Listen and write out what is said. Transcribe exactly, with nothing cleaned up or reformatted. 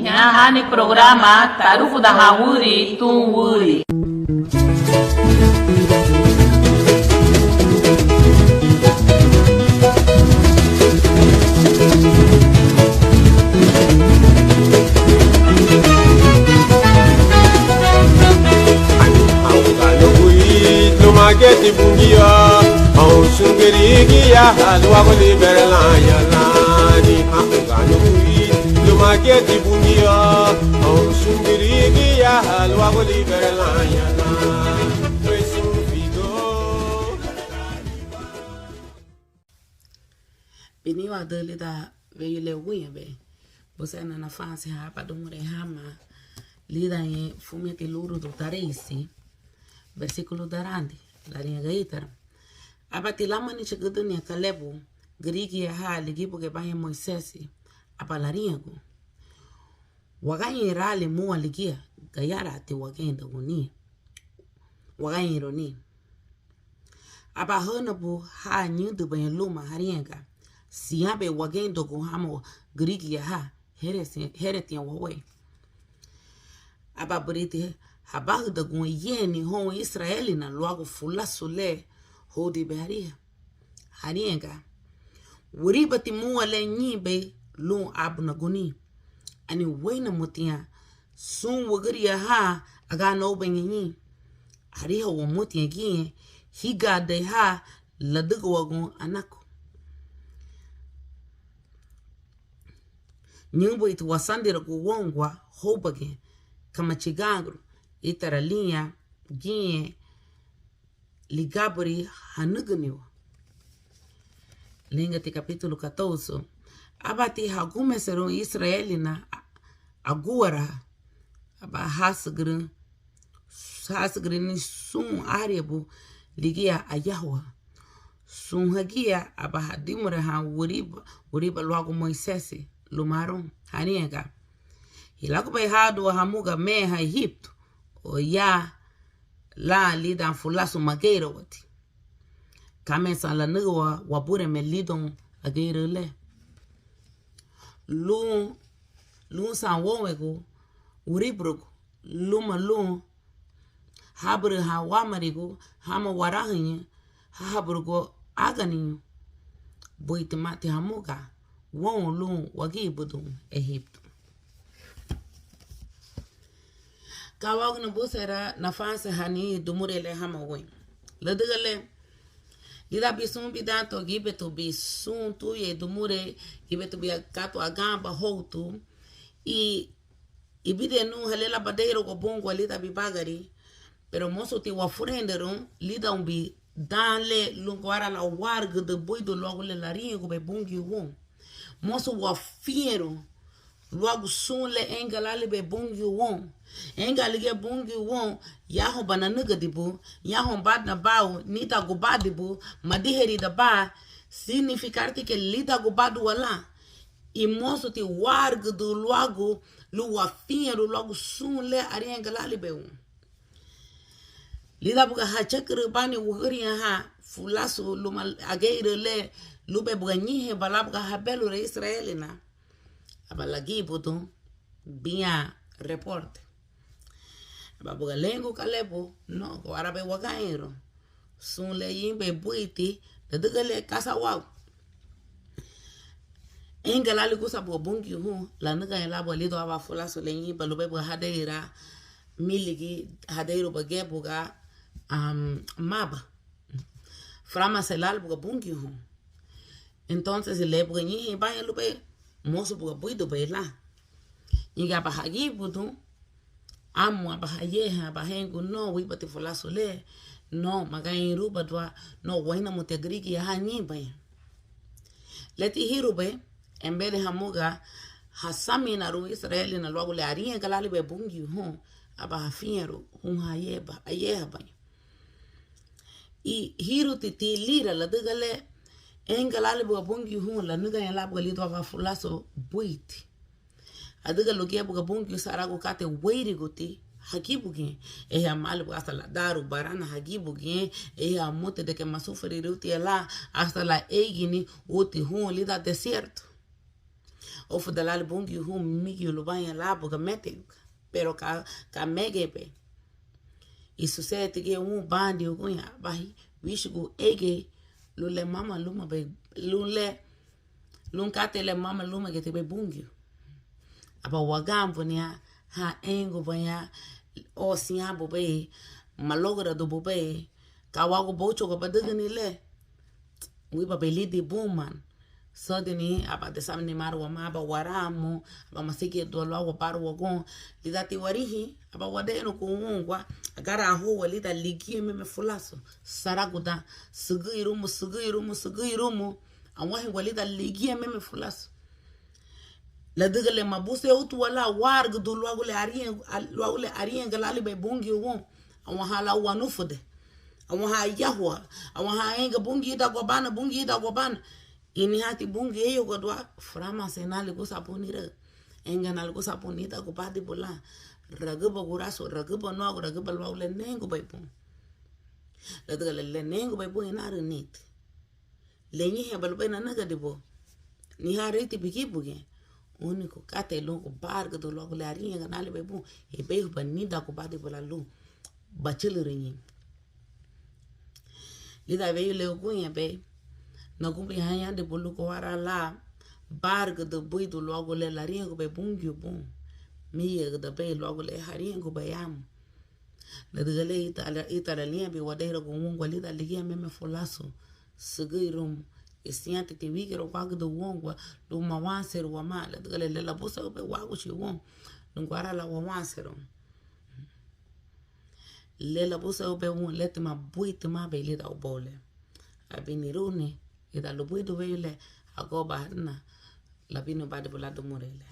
Anihán programa Tarufudahan Würi tun Würi. Anihán uganu buiti luma giñeti Bungiu houn sun gürigia ha luagu líbere lan ya lan. Anihán uganu buiti luma giñeti Bungiu houn sun gürigia ha luagu líbere lan ya lan. Biniwandun lidan weyu le uguñebei. Busén na nafansehaba dimurei hama lidan furumiñeti lúrudu dareisi, bersíkulu darandi, lariñaga ítara: Ábati lámanichagüdüniña Kalebu gürigia ha ligibugiñe baña Moisesi, aba lariñagun: Wagañeiraali múa ligía, gayaraati wageindaguni, wagañeiruni. Aba hóunabu ha ñǘdünbaña luma, hariñaga: Siñabei wageindagun hama gürigia ha, héresi-, héretiña wawéi. Aba buriti habahüdagun iyeeni houn ísüraelina luagu fulasu le hóudinbei hariha, hariñaga: Wuribati múa le ñeinbei lun ábunaguni, ani wéinamutiña sun wügüriña ha aganóubaña ñein. Ariha wamutiña giñe hígaadei ha ladügawagun anaku. Ñǘbuinti wasandiragun woungua hóubagiñe, kamachiganguru, ítara liña giñe ligaburi hanügüniwa. Lingati kapítulu katousu. Ábati hagumeserun ísüraelina agúaraha, aba hásügürün, hásügürüni sun áriebu ligía ayahuha. Sun hagía aba hadimurehan wuriba, wuriba luagu Moisesi luma Arón, hariñaga: Hilagubei háadua hamuga meha Ehiptu, o ya lan lidan fulasu mageirawati. Ka me san lanügüwa Wabureme lidoun ageiraü le? Lun, lun san wóunwegun wuriburugu, luma lun hábürühan wámarigu hama warahüñü, háhaburugu áganiñu. Buítimati hamuga woun lun wagiribudun Ehiptu. Ka uagu nabusera nafansehani dimurei le hama wein? Ladüga le, lidan bisun bidanto, gíbetu bisun tuye dimurei, gíbetu bia katu aganba houtu, i, ibidiñe nun halía lan badeiragua bungua lidan bibagari, pero mosuti wafurenderun lidan bi dan le lun gayara lan wárügüdün buidu luagu le lariñagubei Bungiu woun. Mosu wafiñerun luagu sun le einga láalibei Bungiu woun. Einga ligía Bungiu woun, yahonba nanügadibu, yahonbadina bau, nídangubadibu, madiheridaba, significarti que lídangubadiwa lan. I mosuti wárügüdün luagu, lun wafiñerun luagu sun le ariñaga láalibei woun. Lidan buga hachakürün bani wügüriña ha fulasu luma ageiraü le lubéi buga ñeinhinba lan buga hebelurun ísüraelina, aba lagiribudun bián reporte. Aba buga lerengun Kalebu: No, gayarabei wagañeirun sun le ñeinbei buiti, ladüga le, ka san wau? Einga láali gu san buga Bungiu hun lanügaña lan buga lidoun aban fulasu le ñeinba lubéi buga hadeira míligi, hadeiruba giñe buga, am, maba. Füramase láali buga Bungiu hun. Entonces le buga ñeinhinbaña lubéi, mosu buga buidubei lan. Ñéingiñe aba hagiribudun amu, aba hayeehan, aba herengun: No, wuribati fulasu le, no, magañeirubadiwa, no, wéinamuti gürigia ha ñeinbaña. Leti hírubei, en vez de hamuga hasaminarun ísüraelina luagu le ariñaga láalibei Bungiu hun, aba hafiñerun houn ha ayeehabaña. I hírutiti lira, ladüga le einga láali buga Bungiu hun lanügaña lan buga lidoun aban fulasu buiti. Adüga lugía buga Bungiu saragu katei wéiriguti hagibugiñe. Ariha maali buga asta ladaarun barana hagibugiñe, ariha hamuti de que masufurirutiña lan asta lan éigini uti hun lidan desierto. Arufudalaali Bungiu hun mígirun lubaña labu, gameteguga, pero ka, ka megeibe. Isusereti giñe woun bandi uguñe, aba wíchugun éigei lun le mama lúmabei, lun le, lun katei le mama lúmagiñetibei Bungiu. Aba waganbuniña ha éingubaña o siñá bubéi, malóguradu bubéi, ka uagu bóuchagua badügüni le wuribabei lidin buma. Sódini aba desanimarun wamá, aba waramun, aba masigiridun luagu wabaruagun. Lídanti warihin aba wadererugun woungua, agarahóua lidan ligíameme fulasu. Saragu dan, sügǘ irumu, sügǘ irumu, sügǘ irumu. Añaheingua lidan ligíameme fulasu, ladüga le mabusenruntiwa lan wárügüdün luagu le ariña, luagu le ariñaga láalibei Bungiu woun. Añaha lau wanufude, añaha ayahua, añaha éiga Bungiu ídanguabana, Bungiu ídanguabana. Anihanti Bungiu éyugadua, füramasei senaali gusan bun niraü, éiga naali gusan bun, nídangubadibu lan. Ragüba gurasu, ragüba nuagu, ragüba luagu le néingubei bun. Ladüga le, le néingubei bun inarüniti, le ñéinhaba lubéi nanügadibu, niha reiti bigibugiñe. Úniku katei lun gubarügüdün luagu le ariñaga náalibei bun, ibeihuba nídangubadibu lan lun bachülürün ñein. Lidan weyu le uguñebei, nagumuñadibu lun gawara lan barügüdün buidu luagu le lariñagubei Bungiu bun, mígiragüdabei luagu le hariñagubei amu. Ladüga le ítara, ítara liñabin wadererugun woungua lidan ligíameme fulasu, sügǘ irumu. Siñatiti wígiragüdün woungua lun mawanserun wamá, ladüga le, le labusenrubei Wáguchi woun lun gawara lan wawanserun. Le labusenrubei woun, le tima buítimabei lidan ubóu le. Abiniruni lidan lubuidun weyu le, agobaharina labinubadibu lan dimurei le.